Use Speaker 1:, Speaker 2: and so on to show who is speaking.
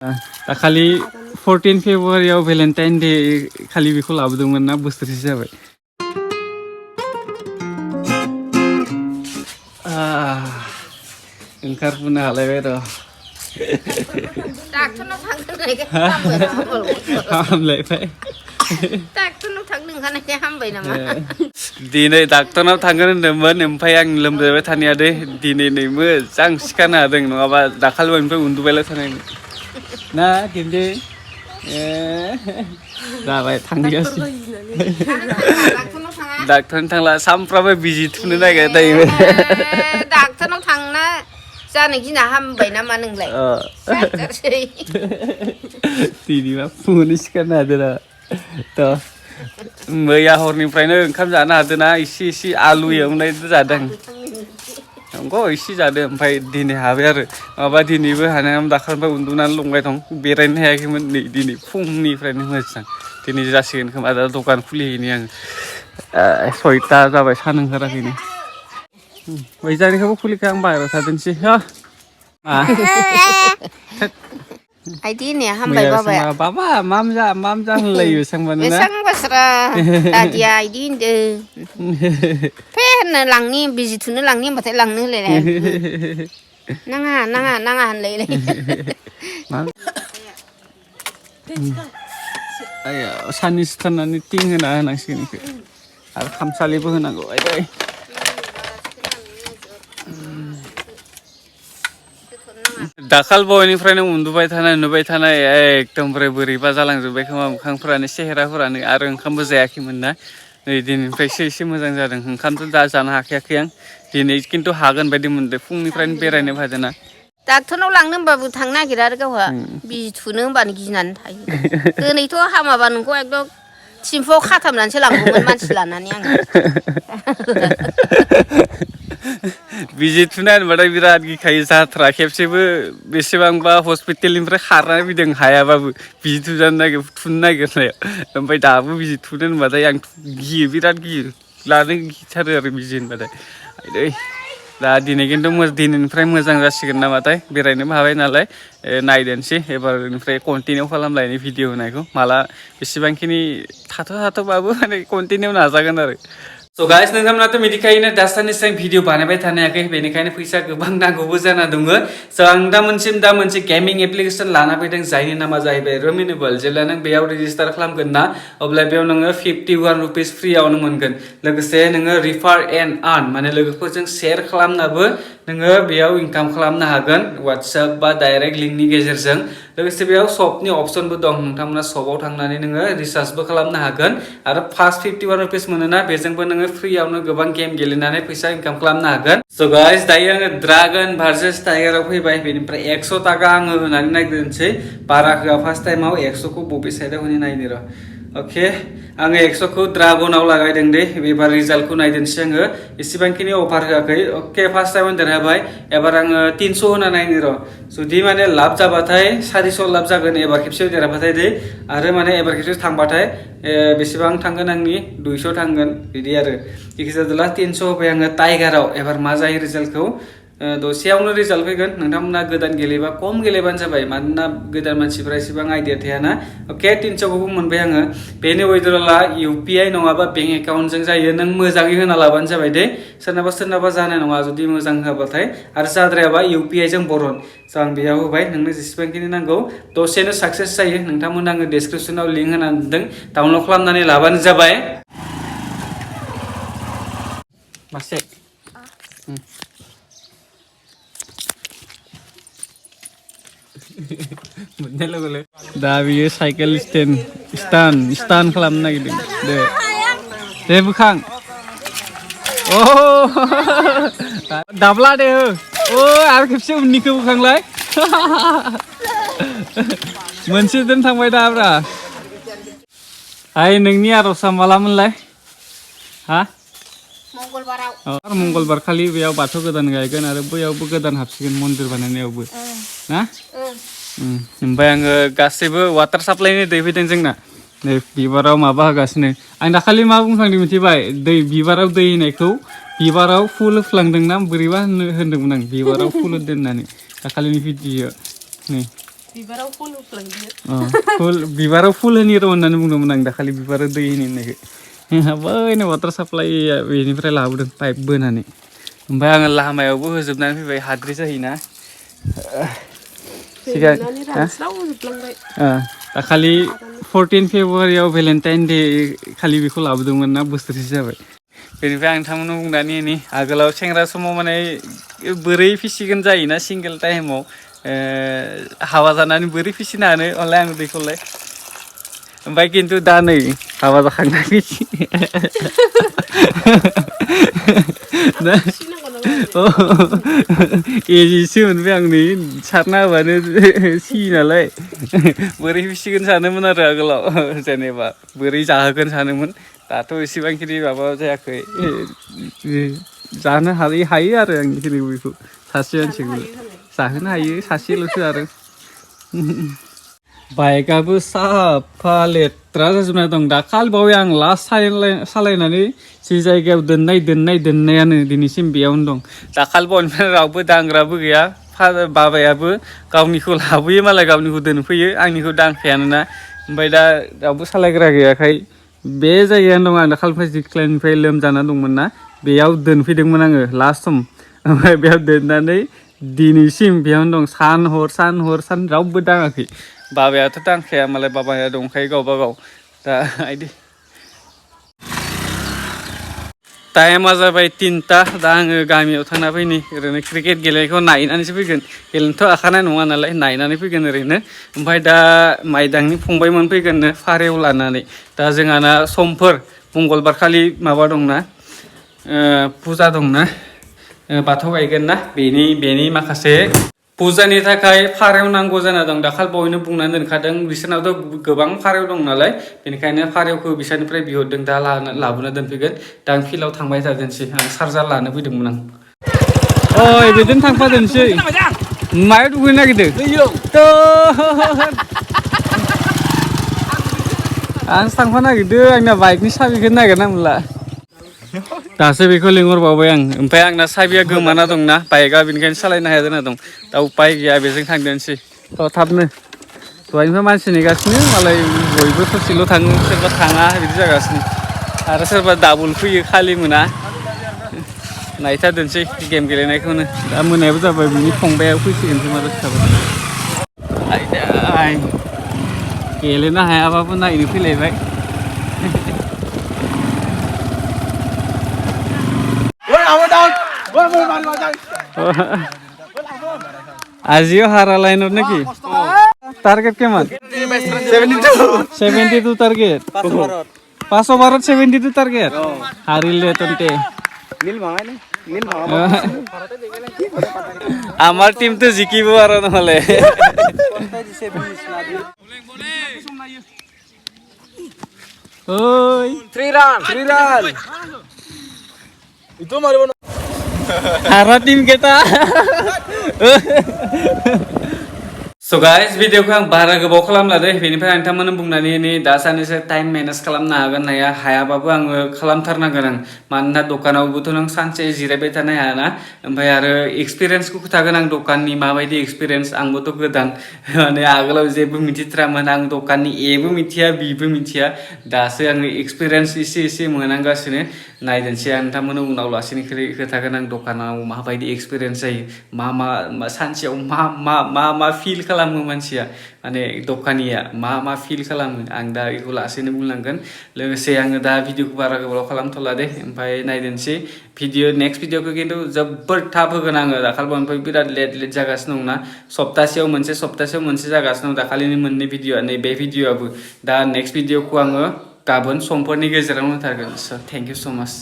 Speaker 1: दाखालि 14 फेब्रुवारियाव Valentine day खालि बेखौ लाबोदोंमोन ना बोसोरसे जाबाय ओंखारबोनो हालायबाय र'
Speaker 2: डाक्टरनाव थांदोंखाय
Speaker 1: हामलायबाय
Speaker 2: डाक्टरनाव थांदों ओंखारनायखाय हामबाय नामा
Speaker 1: दिनै डाक्टरनाव थांगोन होनदोंमोन ओमफ्राय आं लोमजाबाय थानाया दे दिनै नै मोजां सिखारनो हादों नङाबा दाखालिनिफ्राय उन्दुबायल' थानायमोन ना दिनै जाबाय थांगासिनो डाक्टरनाव थांला सामफ्रामबो बिजि थुनो नागिरबाय थायो
Speaker 2: डाक्टरनाव थांना जानो गिना हामबाय नामा नोंलाय जाथारसै
Speaker 1: दिनैबा फुङावनो सिखारनो हादों थ' मैया हरनिफ्रायनो ओंखाम जानो हादोंना इसे आलु एवनाय जादों नंगौ इसे जादों ओमफ्राय दिनै हाबाय आरो माबा दिनैबो हानाय दाखालिनिफ्राय उन्दुनानै दंबाय दं बेरायनो हायाखैमोन नै दिनै फुंनिफ्रायनो मोजां दिनै जासिगोन खोमा दा दखान खुलिहैनि आं 6टा जाबाय सान ओंखाराखैनो बैजानिखौबो खुलिखाय आं बाहेरायाव थादोंसै
Speaker 2: आइदि होननाया हामबाय बाबाया
Speaker 1: बाबा माम जा होनलायो सांबानो ना
Speaker 2: बेसां बास्रा दादिया आइदि होनदों फे होननो लांनि बिजि थुनो लांनि होनबाथाय लांनो होलायलाय नाङा होनलायलाय
Speaker 1: साननैसो थानानै टिं होना होनांसिगोन बेखौ आरो खामसालिबो होनांगौ आइदै दाखाल बयनिफ्रायनो उन्दुबाय थानाय एकदमबारे बोरैबा जालांजोब्बाय खोमा मोखांफोरानो सेहेराफोरानो आरो ओंखामबो जायाखैमोन ना नै दिनैनिफ्रायसो एसे मोजां जादों ओंखामथ' दा जानो हाखायाखै आं दिनै खिन्थु हागोन बायदि मोनदों फुंनिफ्रायनो बेरायनो फायदोंना
Speaker 2: डाक्टरनाव लांनो होनबाबो थांनो नागिरा आरो गावहा बिजि थुनो होनबानो गिनानै थायो दिनैथ' हामाबा नोंखौ एकदम थिमफुआव खाथाबनानैसो लांगौमोन मानसि लानानै आङो
Speaker 1: बिजि थुनाय होनबाथाय बिराद गिखायो जाथ्रा खेबसेबो बेसेबांबा हस्पिटालनिफ्राय खारनानै फैदों हायाबाबो बिजि थुनो नागिरनायाव ओमफ्राय दाबो बिजि थुनो होनबाथाय आं गियो बिराद गियो लानो गिथारो आरो बिजि होनबाथाय आइदै दा दिनै खिन्थु दिनैनिफ्राय मोजां जासिगोन नामाथाय बेरायनोबो हाबाय नालाय नायदेनसै एबारनिफ्राय कन्टिनिउ खालामलायनि भिडिअ होनायखौ माला बेसेबांखिनि थाथ'बाबो माने कन्टिनिउ नाजागोन आरो स' गाइस नोंथांमोनाथ' मिथिखायोनो दासान्दिसो आं भिडिअ बानायबाय थानो हायाखै बेनिखायनो फैसा गोबां नांगौबो जाना दङ स' आं दा मोनसे गेमिं एप्लिकेसन लाना फैदों जायनि नामा जाहैबाय रुमिनेबल जेब्ला नों बेयाव रेजिस्टार खालामगोन ना अब्ला बेयाव नोङो 51 रुपिस फ्रियावनो मोनगोन लोगोसे नोङो रिफार एन्ड आर्न माने लोगोफोरजों शेयार खालामनाबो नोङो बेयाव इनकाम खालामनो हागोन वाट्सएप बा डाइरेक्ट लिंकनि गेजेरजों लोगोसे बेयाव शपनि अपसनबो दं नोंथांमोना शपआव थांनानै नोङो रिसार्जबो खालामनो हागोन आरो फार्स्ट 51 रुपिस मोनोना बेजोंबो नोङो फ्रियावनो गोबां गेम गेलेनानै फैसा इनकाम खालामनो हागोन स' गाइस दायो आङो ड्रागन भार्सेस टाइगाराव फैबाय बेनिफ्राय 100 थाखा आङो होनानै नायग्रोनोसै बारा होआ फार्स्ट टाइमाव 100खौ बबे साइडआव होनो नायनो र' अके आङो 100खौ ड्रागनाव लागायदों दे एबार रिजाल्टखौ नायदोंसै आङो एसेबांखिनि अफार होआखै अके फार्स्ट टाइमाव देरहाबाय एबार आङो 300 होना नायनो र' जुदि माने लाब जाबाथाय 400 लाब जागोन एबार खेबसेयाव देरहाबाथाय दे आरो माने एबार खेबसेयाव थांबाथाय बेसेबां थांगोन आंनि 200 थांगोन बिदि आरो जिखि जादोला 300 होबाय आङो टाइगाराव एबार मा जायो रिजाल्टखौ दसेयावनो रिजाल्ट फैगोन नोंथांमोना गोदान गेलेबा खम गेलेबानो जाबाय मानोना गोदान मानसिफ्रा एसेबां आइडिया थायाना अके 300खौबो मोनबाय आङो बेनि उइड्रला UPI नङाबा बेंक एकाउन्टजों जायो नों मोजाङै होना लाबानो जाबाय दे सोरनाबा जानाय नङा जुदि मोजां होआबाथाय आरो जाद्रायाबा UPI जों बरन स' आं बेयाव होबाय नोंनो जेसेबांखिनि नांगौ दसेनो साक्सेस जायो नोंथांमोना आङो डिसक्रिपसनाव लिंक होनानै दोनदों डाउनलड खालामनानै लाबानो जाबाय मासे दा बियो साइकेल स्टान खालामनो नागिरदों दे बोखां अ दाब्ला दे आरो खेबसे उननिखौ बोखांलाय मोनसे थांबाय दाब्रा आइ नोंनि आर'जआ मालामोनलाय हा मंगलबार खालि बेयाव बाथौ गोदान गायगोन आरो बैयावबो गोदान हाबसिगोन मन्दिर बानायनायावबो ना ओमफ्राय आङो गासैबो वाटार साप्लाइनि दै फैदों जोंना नै बिबाराव माबा होगासिनो आं दाखालि मा बुंफ्लांदों मिथिबाय बिबाराव दै होनायखौ बिबाराव फुल होफ्लांदोंना बोरैबा होनदोंमोन आं बिबाराव फुल होदों होननानै दाखालिनि भिडिअ नै
Speaker 2: बिबाराव फुल होफ्लांदो
Speaker 1: फुल बिबाराव फुल होनि र' होननानै बुंदोंमोन आं दाखालि बिबाराव दै होनि होननायखौ बैनो वाटार साप्लाइया बेनिफ्राय लाबोदों पाइप बोनानै ओमफ्राय आङो लामायावबो होजोबनानै फैबाय हाद्रि जायोना सिगां दाखालि 14 फेब्रुवारियाव भेलेन्टाइन दे खालि बेखौ लाबोदोंमोन ना बोसोरसे जाबाय बेनिफ्राय आं नोंथांमोननो बुंनानै होनि आगोलाव सेंग्रा समाव माने बोरै फिसिगोन जायोना सिंगेल टाइमाव हाबा जानानै बोरै फिसिनो हानो अनलाय आं दैखौलाय ओमफ्राय खिन्थु दा नै हाबा जाखांनानै एजिसो मोनबाय आं नै सारना होबानो सियो नालाय बोरै फिसिगोन सानोमोन आरो आगोलाव जेनेबा बोरै जाहोगोन सानोमोन दाथ' एसेबांखिनि माबा जायाखै जानो हायो आरो आंनिखिनि बेखौ सासे मानसिखौ जाहोनो हायो सासेल'सो आरो बाइकआबो साफा लेथ्रा जाजोबना दं दाखालिबावै आं लास्ट सालायनानै जि जायगायाव दोननायानो दिनैसिम बेयावनो दं दाखालिबावनिफ्राय रावबो दांग्राबो गैया बाबायाबो गावनिखौ लाबोयो मालाय गावनिखौ दोनफैयो आंनिखौ दांखायानोना ओमफ्राय दा रावबो सालायग्रा गैयाखाय बे जायगायानो दं आं दाखालिनिफ्राय जिख्लानिफ्राय लोमजाना दंमोन ना बेयाव दोनफैदोंमोन आङो लास्ट सम ओमफ्राय बेयाव दोननानै दिनैसिम बेयावनो दं सान हर रावबो दाङाखै बाबायाथ' दांखाया मालाय बाबाया दंखायो गावबा गाव दा इदि टाइमा जाबाय 3टा दा आङो गामियाव थांना फैनि ओरैनो क्रिकेट गेलेनायखौ नायनानैसो फैगोन गेलेनोथ' हाखानाय नङा नालाय नायनानै फैगोन ओरैनो ओमफ्राय दा माइदांनि फंबायमोन फैगोननो फारेव लानानै दा जोंहाना समफोर मंगलबार खालि माबा दंना फुजा दंना बाथौ गायगोन ना बेनि माखासे फुजानि थाखाय फारेव नांगौ जाना दं दाखालिबावैनो बुंनानै दोनखादों बिसोरनावथ' गोबां फारेव दं नालाय बेनिखायनो फारेवखौ बिसोरनिफ्राय बिहरदों दा लाबोना दोनफैगोन दा आं फिल्डआव थांबाय थादोंसै आं चार्जार लानो फैदोंमोन आं ओइ बिदिनो थांफादोंसै मायाव दुगैनो नागिरदों आं थांफा नागिरदों आंना बाइकनि साबिखौनो नागिरना मोनला दासो बेखौ लिंहरबावबाय आं ओमफ्राय आंना साबिया गोमाना दंना बाइकआ बेनिखायनो सालायनो हाया जाना दं दा उपाय गैया बेजों थांदोंसै थाबनो दहायनिफ्राय मानसि नेगासिनो मालाय बयबो ससेल' थाङो सोरबा थाङा बिदि जागासिनो आरो सोरबा डाबल फैयो खालि मोना नायथारदोंसै गेम गेलेनायखौनो दा मोनायाबो जाबाय बिनि फंबाया फैसिगोनसो मा जासिगोन आयदाय गेलेनो हायाबाबो नायनो फैलायबाय আজিও হারা লাইন নাকি টার্গেট কেমন 72 টার্গেট 512 72 টার্গেট হারিলে তন্তে আমার টিম তো জিকিব আর নহলে ওই
Speaker 3: 3 run itu mari
Speaker 1: Hara tim kita. So guys, भिडिअखौ आं बारा गोबाव खालामला दे बेनिफ्राय नोंथांमोननो बुंनानै नै दा सानैसो टाइम मेनेज खालामनो हागोन हायाबाबो आङो खालामथारनांगोन आं मानोना दखानावबोथ' नों सानसे जिरायबाय थानो हायाना ओमफ्राय आरो एक्सपिरियेन्सखौ खोथागोन आं दखाननि माबायदि एक्सपिरियेन्स आंबोथ' गोदान माने आगोलाव जेबो मिथिथारामोन आं दखाननि एबो मिथिया बिबो मिथिया दासो आङो एक्सपिरियेन्स एसे मोननांगासिनो नायदोंसै आं नोंथांमोननो उनाव लासैनो खोथागोन आं दखानाव माबायदि एक्सपिरियेन्स जायो मा सानसेयाव मा फिल खालामो मानसिया माने दखानिया मा फिल खालामो आं दा बेखौ लासैनो बुंलांगोन लोगोसे आङो दा भिडिअखौ बारा गोबाव खालामथ'ला दे ओमफ्राय नायदोंसै नेक्स्ट भिडिअखौ खिन्थु जोबोद थाब होगोन आङो दाखालिनिफ्राय बिराद लेट जागासिनो दंना सप्तासेयाव मोनसे जागासिनो दं दाखालिनि मोननै भिडिअ नैबे भिडिअआबो दा नेक्स्ट भिडिअखौ आङो गाबोन समफोरनि गेजेरावनो होथारगोन स' थेंक इउ स' माच